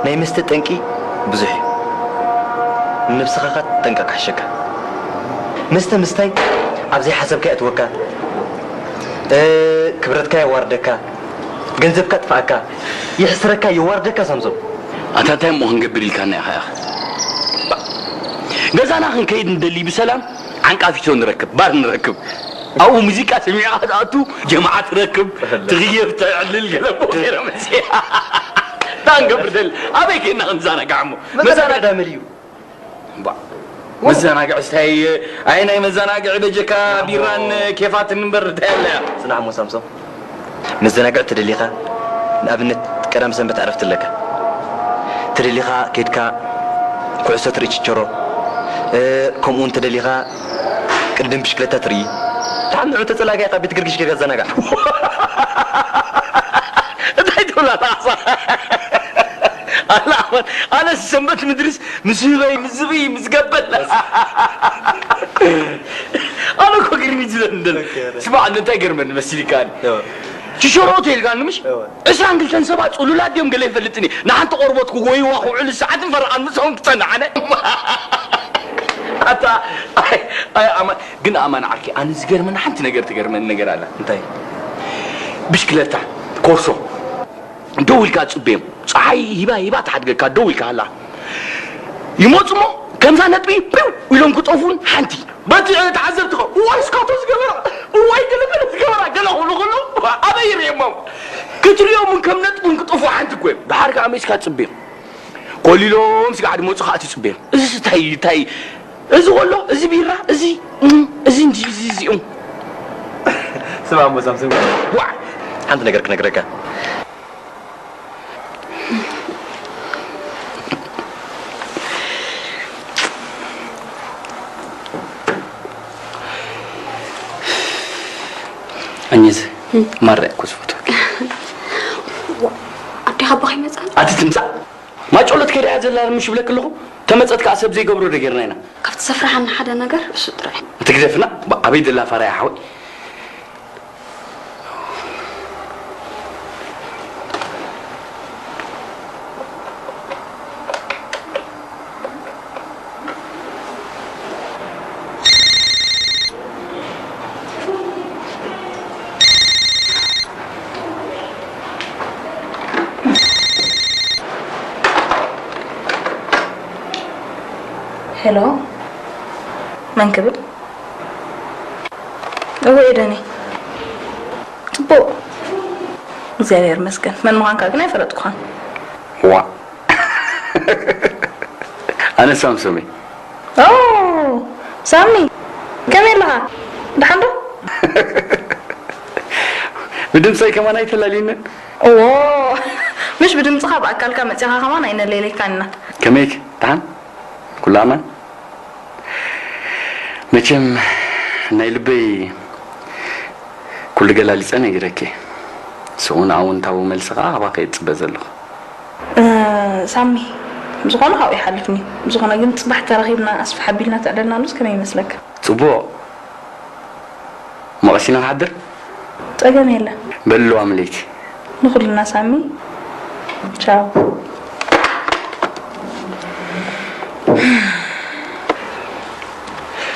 ናይ መስተ ጠንቂ ብዙሕ እዩ። ንነብስኻ ኻት ጠንቀቕ ክሕሸካ። መስተ ምስታይ ኣብ ዘይሓሰብካ የእትወካ፣ እ፣ ክብረትካ የዋርደካ፣ ገንዘብካ ጥፍኣካ፣ ይሕስረካ፣ የዋርደካ ሳምሶም። ኣታ እንታይ እሞ ክንገብር ኢልካና ኢኻ ኢኻ? ገዛና ክንከይድ ንደሊ ብሰላም ዓንቃፊቶ ንረክብ፣ ባር ንረክብ። ኣብኡ ሙዚቃ ሰሚዕካ ትኣቱ፣ ጀማዓ ትረክብ፣ ትኽየፍ፣ ተዕልል ገለ እሞ ገይረ መፅየ። እንታይ ክንገብር ደሊ? ኣበይ ከይድና ክንዘናጋዕ እሞ? መዘናግዒ ዳመል እዩ። እምባ። መዘናግዒ ስታይ፣ ኣይ ናይ መዘናግዒ በጀካ ቢራን ኬፋትን እምበር እንታይ ኣለያ? ጽናሕ እሞ ሳምሶም። መዘናግዒ ተደሊኻ፣ ንኣብነት ቀዳም ሰንበት ዕረፍቲ ኣለካ። ተደሊኻ ኬድካ ኩዕሶ ትርኢ ችቸሮ፣ እ፣ ከምኡ እውን ተደሊኻ ቅድድም ብሽክለታ ትርኢ። ደሓን ንዑ ተጸላጊኻ ቤት ግርግሽ ኬድካ ትዘናጋዕ። እንታይ ትብላ ተዓሳ? ኣላ ኣማን፣ ኣነ ሰንበት ምድርስ ምስ ህበይ፣ ምስ ዝብኢ፣ ምስ ገበል። ኣነ እኮ ግርም እዩ ዝብለኒ ዘሎ። ኦኬ፣ ኦኬ። ስማዕ፣ እንታይ ገርመኒ መሲልካ? እወ። ሽሾሮ ሆቴል ጋር ንምሽ? እወ። ዕስራን ክልተን ሰባት ጽሉላት ድዮም ገለ ይፈልጥኒ። ንሓንቲ ቆርበት ክጎይዋ ክውዕል ሰዓትን ፈረቓን ምስኦም ክጸንሕ ኣነ። ኣታ፣ ኣይ፣ ኣይ፣ ኣማን፣ ግን ኣማን ዓርኪ፣ ኣነ ዝገርመኒ ሓንቲ ነገር ትገርመኒ ነገር ኣላ። እንታይ? ብሽክለታ፣ ኮርሶ። ደው ኢልካ ጽበዮም። ጸሓይ ሂባ ሂባ ትሓድገካ፣ ደው ኢልካ ሃላ። ይመጹ እሞ ከምዛ ነጥቢ ፒው ኢሎም ክጠፉን ሓንቲ። በቲ ተዓዘብቲ ኸ፣ እዋይ ስካቶ ዝገበራ፣ እዋይ ገለ ገለ ዝገበራ፣ ገለ ክብሉ ከለዉ ኣበይ ይርእየሞም? ክትርእዮም እውን ከም ነጥቢ እውን ክጠፉ ሓንቲ እኮ እዮም። ደሓር ከኣ መጺእካ ጽበዮም። ኮሊሎም ስጋዕ ድመጹ ከኣ ትጽበዮም። እዚ እንታይ እንታይ? እዚ ኮሎ፣ እዚ ቢራ፣ እዚ፣ እም፣ እዚ እንዲ፣ እዚ፣ እዚ፣ እም። ስማ እሞ ሳምሶም። ዋዕ! ሓንቲ ነገር ክነግረካ። ኣኘዝ፣ እም። ማራ እኮ ዝፈትወኪ። ዋ፣ ኣዴኻ ኣቦኻ ይመጽኣ? ኣቲ ትምጻእ። ማጮሎት ከይዳ እያ ዘላ ምሽ ብለክ ኣለኹ። ተመጸት ከኣ ሰብ ዘይገብሮ ዶ ጌርና ኢና? ካብቲ ዘፍርሓኒ ሓደ ነገር እሱ ጥራይ። እቲ ግደፍና፣ ብ-፣ ኣበይ ደላ ፋራ እያ ሓወይ? ሄሎ፣ መን ክብል? እወ፣ ኤደን እየ። ጽቡቕ። እግዚኣብሔር ይመስገን። መን ምዃንካ ግን ኣይፈለጥኩኻን። ዋ። ኣነ ሳምሶም እየ። ኦ፣ ሳሚ፣ ከመይ ኣለኻ? ደሓን ዶ? ብድምፀይ ከማን ኣይተላልዩንን? እዎ፣ ምሽ ብድምፅኻ ብኣካልካ መፂኻ ከማን ኣይነለይለካን ኢና። ከመይክ? ደሓን? ኩሉ ኣማን? መቸም ናይ ልበይ ኩሉ ገላሊጸ ነጊረኪ። ስኡን ኣወንታዊ መልሲ ከኣ ካባኺ እየ ዝጽበ ዘለኹ። እ፣ ሳሚ፣ ብዝኾነ ካብኡ ይሓልፍኒ። ብዝኾነ ግን ጽባሕ ተራኺብና ኣስፍሕ ኣቢልና ተዕለልናሉስ ከመይ ይመስለካ? ጽቡቕ። እሞ ቀሲና ንሓድር? ጸገም የለን። በልዋ ምለይቲ። ንኹልና ሳሚ። ቻው።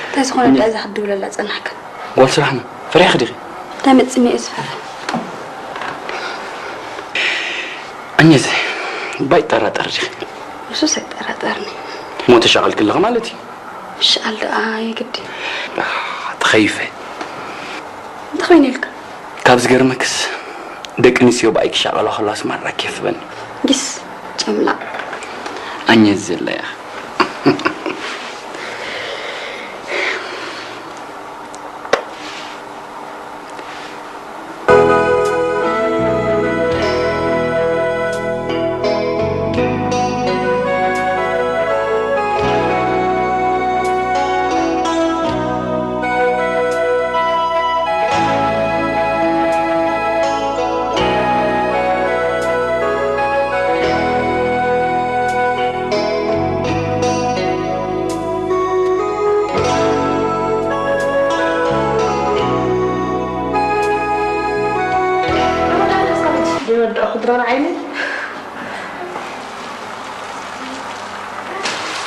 እንታይ ዝኾነ ድኣ እዛ ክትድውለላ ጸናሕካ? ጓል ስራሕ ነው። ፈሪሕኺ ዲኺ? እንታይ መጺኒ እየ ዝፈርሕ? ኣኘዘ፣ ባይ ጠራጠር ዲኺ? ንሱስ ኣይጠራጠርኒ። እሞ ተሻቒልኪ ኣለኺ ማለት እዩ? ምሻል ደኣ የግዲ። ኣህ፣ ተኸይፈ። እንታይ ኮይኑ ኢልካ? ካብ ዝገርመክስ፣ ደቂ ኣንስትዮ ብኣይ ክሻቐላ ከለዋስ ማራ ኬፍ በኒ። ጊስ፣ ጨምላቕ። ኣኘዝ ዘለያ።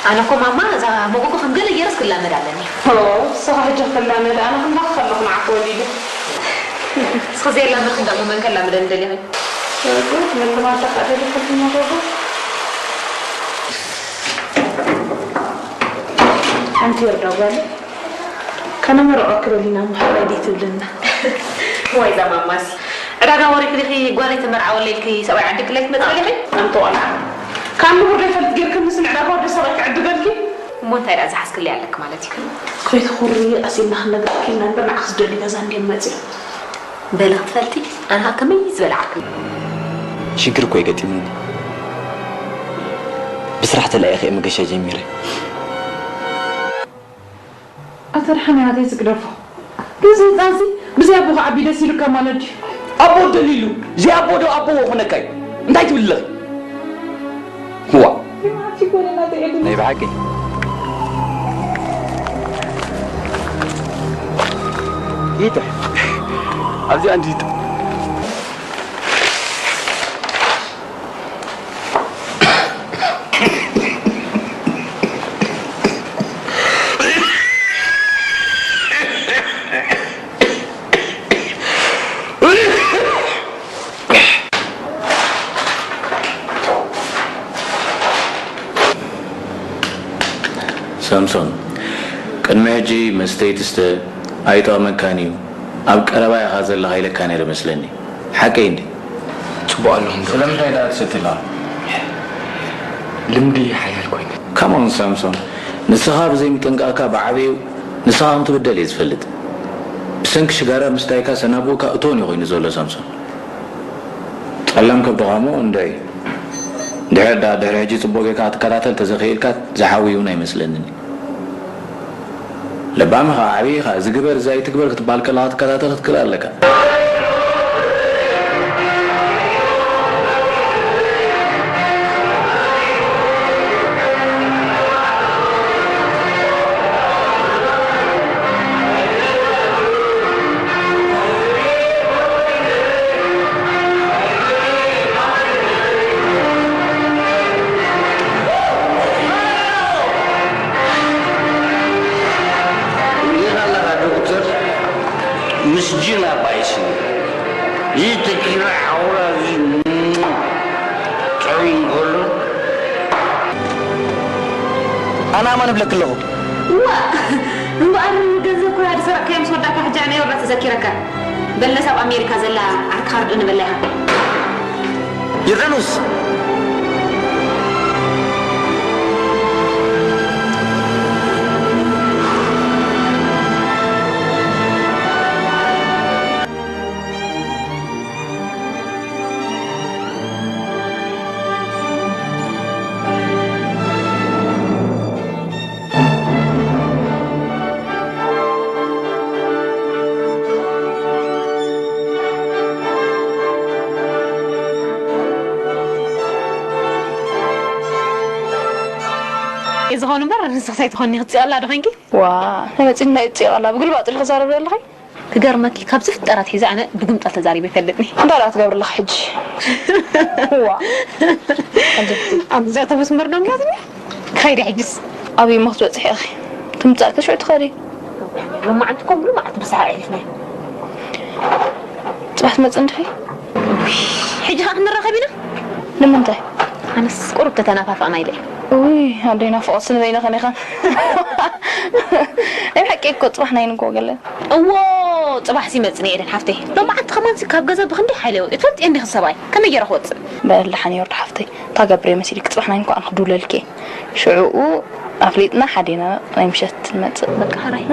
ኣነ እኮ ማማ፣ እዛ መጎጎ ከም ገለ ገይረስ ክላመድ ኣለኒ። ኦ፣ ንስኻ ሕጂ ክትላመድ፣ ኣነ ክንዳኽ ከለኹ ንዓኺ ወሊደ። እስኺ ዘየላመድኪ እንዳሞ መን ከላምደኒ ደሊኺ? ሰርጉ፣ ምልማድ ደኣ ደሊኺ መጎጎ? ሓንቲ የርዳ ጓል፣ ከነመርዖ ክበል ኢና እሞ ሓራይ ደይ ትብልና። ዋይ፣ እዛ ማማሲ። ዕዳጋ ወሪድኪ ዲኺ ጓለይ ተመርዓወለይ ኢልኪ ሰብኣይ ዓዲግለይ ትመጽእ ደሊኺ? ኣንቲ ቆልዓ። ካብ ንቡር ደይፈልጥ ጌርክንስ ንዕዳጋ ወዲ ሰብኣይ ክዕድገልኪ? እሞ እንታይ ደኣ ዝሓዝክለይ ኣለኪ ማለት እዩ? ከይትኹሪ፣ ቀስ ኢልና ክንነግረኪ ኢና እምበር፣ ንዓኺ ዝደሊ ገዛ እንድዮም መጺኦም። በሊ ክትፈልጢ፣ ኣነ ከኣ ከመይ ዝበለ ዓርኪ። ሽግር እኮ እዩ ገጢሙኒ። ብስራሕ ተለኣኢኸ እየ መገሻ ጀሚረ። ኣታ ደሓን እያ፣ ኣደይ ዝግደፎ። ግን እዚ ህፃንሲ ብዘይ ኣቦ ክዓቢ ደስ ኢሉካ ማለት ድዩ? ኣቦ ደሊሉ፣ ዘይ ኣቦ ዶ ኣቦ ክኾነካ እዩ? እንታይ ትብል ኣለኺ? ህዋ። ናይ ብሓቂ። ይጥሕ። ኣብዚኣ እንዲት። ሳምሶን፣ ቅድሚ ሕጂ መስተይ ትስተ ኣይጠቕመካን እዩ፣ ኣብ ቀረባ ኢኻ ዘለኻ ኢለካ ነይረ መስለኒ። ሓቀይ እንዲ? ጽቡቕ ኣለኹም ዶ? ስለምንታይ ደኣ ትሰቲ ኣለኻ? ልምዲ ሓያል ኮይኑ። Come on ሳምሶን፣ ንስኻ ብዘይ ምጥንቃቕካ ብዓበዩ ንስኻ ከም ትብደል እየ ዝፈልጥ። ብሰንኪ ሽጋራ ምስታይካ ሰናብኡካ እቶን እዩ ኮይኑ ዘሎ ሳምሶን። ጸላም ከብድኻ እሞ እንድዒ። ድሕሪ ዳ-፣ ድሕሪ ሕጂ ጽቡቕ ጌርካ ክትከታተል ተዘኸኢልካ ዝሓዊ እውን ኣይመስለንን እዩ። ለባም ኢኻ፣ ዓብዪ ኢኻ፣ እዚ ግበር፣ እዚ ኣይትግበር ክትበሃል ከለኻ ክትከታተል ክትክእል ኣለካ። እንዴት ኣለኻ ዶክተር? ምስጅን ኣባይሲ። ይህ ትኪራ ዓውራ እዚ ጥዑይ እንከሎ። ኣነ ኣማን እብለኪ ኣለኹ። እዋ፣ እምበኣር ገንዘብ ኮያ ዝሰረቕካዮ ምስ ወዳእካ ሕጂ ኣነ ወዳ ተዘኪረካ። በለስ ኣብ ኣሜሪካ ዘላ ዓርክኻ ርድእኒ በላ ኢኻ። ይቐኑስ። እዩ ዝኾኑ እምበር፣ ንስኽሳይ ትኾኒ ክትፅእላ ዶ ኮይንኪ? ዋ፣ ናይ መፂን ናይ ፅእላ ብግልባጥ ኢልክ ዛረብ ዘለኺ? ክገርመኪ፣ ካብ ዝፍጠር ኣትሒዘ ኣነ ብግምጣል ተዛሪበ ኣይፈልጥን። እንታይ ደኣ ትገብሪ ኣለኺ ሕጂ? ዋ። ኣብዚ ኣውቶቡስ እምበር ደንጊያትኒ። ክኸይድ ሕጅስ። ኣበይ እሞ ክትበጽሒ ኢኺ? ትምጻእ ከ ሽዑ ትኸዲ? ሎማዓንቲ እኮ ሙሉ መዓልቲ ብስራሕ ኣሕሊፍና። ጽባሕ ትመጽእ እንዲኺ? ውይ፣ ሕጂ ኸኣ ክንራኸብ ኢና? ንምንታይ? ኣነስ ቁሩብ ተተናፋፋእና ኢለ እየ። ውይ፣ ኣደይ ናፍቖትሲ ንበይንኽን ኢኽን። ናይ ብሓቂ እኮ ጽባሕ ናይ ንግሆ ገለ። እዎ፣ ጽባሕሲ ይመጽእ ኤደን ሓፍተይ። ሎማዓንቲ ከማንሲ ካብ ገዛ ብኽንደይ ሓይለ እየ ወጺኤ። ትፈልጥዮ እንዲኺ ሰብኣይ ከመይ ገይረ ክወጽእ? በል ደሓን የወርድ ሓፍተይ። እንታይ ገብር እየ መሲልኪ? ጽባሕ ናይ ንግሆ ኣነ ክድውለልኪ እየ። ሽዑኡ ኣፍሊጥና ሓዲና ናይ ምሸት ንመጽእ። በቃ ሕራይ።